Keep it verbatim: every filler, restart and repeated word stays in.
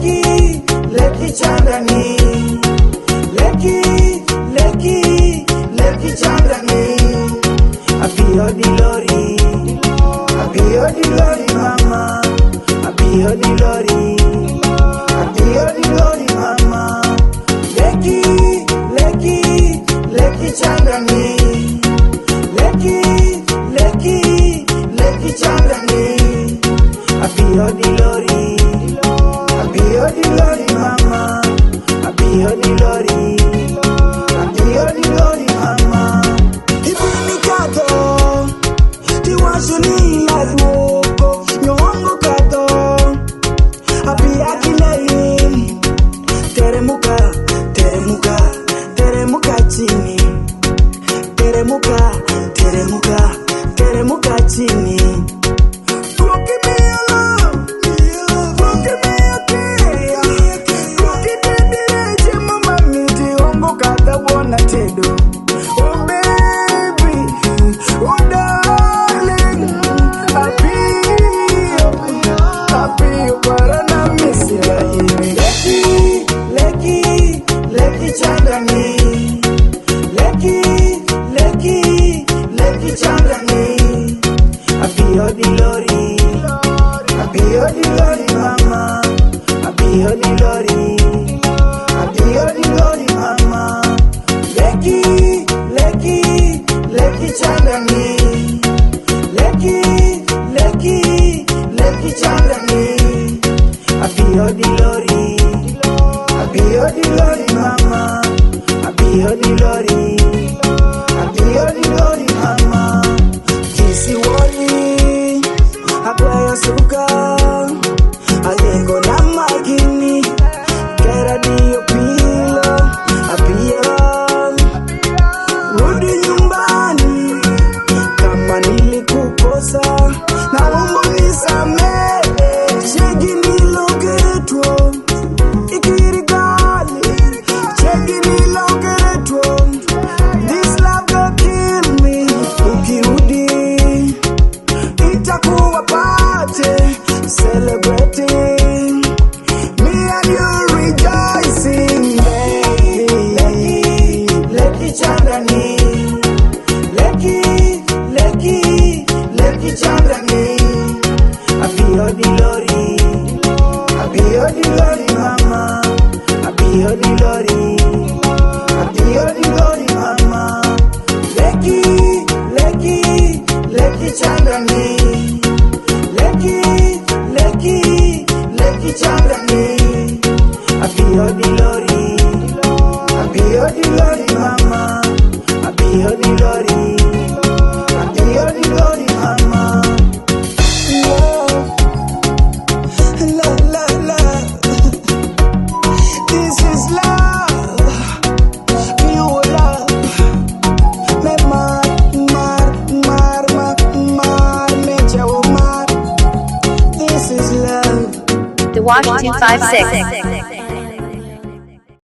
Leki, leki chandani. Leki, leki, leki chandani. Apiyo di lori. Apiyo di lori mama. Apiyo di lori. Apiyo di lori mama. Leki, leki, leki chandani. Leki, leki, leki chandani. Apiyo di lori. Apiyo di lori mama. Apiyo di lori. Apiyo di lori mama. Ibuni kato. Ti wasuni la duoko. Nyongo kato. Apiyo di lori. Teremuka, teremuka, teremuka chini. Teremuka, teremuka, teremuka chini. Go give me your love, go give me your care. Go give me the rage, mama, mi di ongo kata wona tedo. Oh baby, oh darling, apio, apio para na misi ya ini. Leki, leki, leki chandani. Leki, leki, leki chandani. Apiyo di lori. Apiyo di lori mama. Apiyo di lori. Apiyo di lori mama. Leki, leki, leki chandani. Leki, leki, leki chandani. Apiyo di lori. Apiyo di lori mama. Apiyo di lori. Apiyo di lori mama. Kisi wori. Akwaya suka. Alengo na makini. Kera di opilo. Apiyo. Rudi nyumbani, kama nilikukosa, naomba unisamehe. Cheki niloketwo, ikirikali. Cheki niloketwo, this love go kill me. Ukirudi, itakuwa party, celebrating. Me and you rejoicing, baby. Leki, leki chandani. Leki, leki, leki chandani. Apiyo di lori. Apiyo di lori mama. Apiyo di lori. Apiyo di lori mama. Leki, leki, leki chandani. Leki, leki, leki chandani. Apiyo di lori. Apiyo di lori mama. Apiyo di lori. Apiyo di lori mama. Love, love, love, love. This is love. Pure love. Me mar, mar, mar, mar, mar, me jawo mar. This is love. The Wash two five six.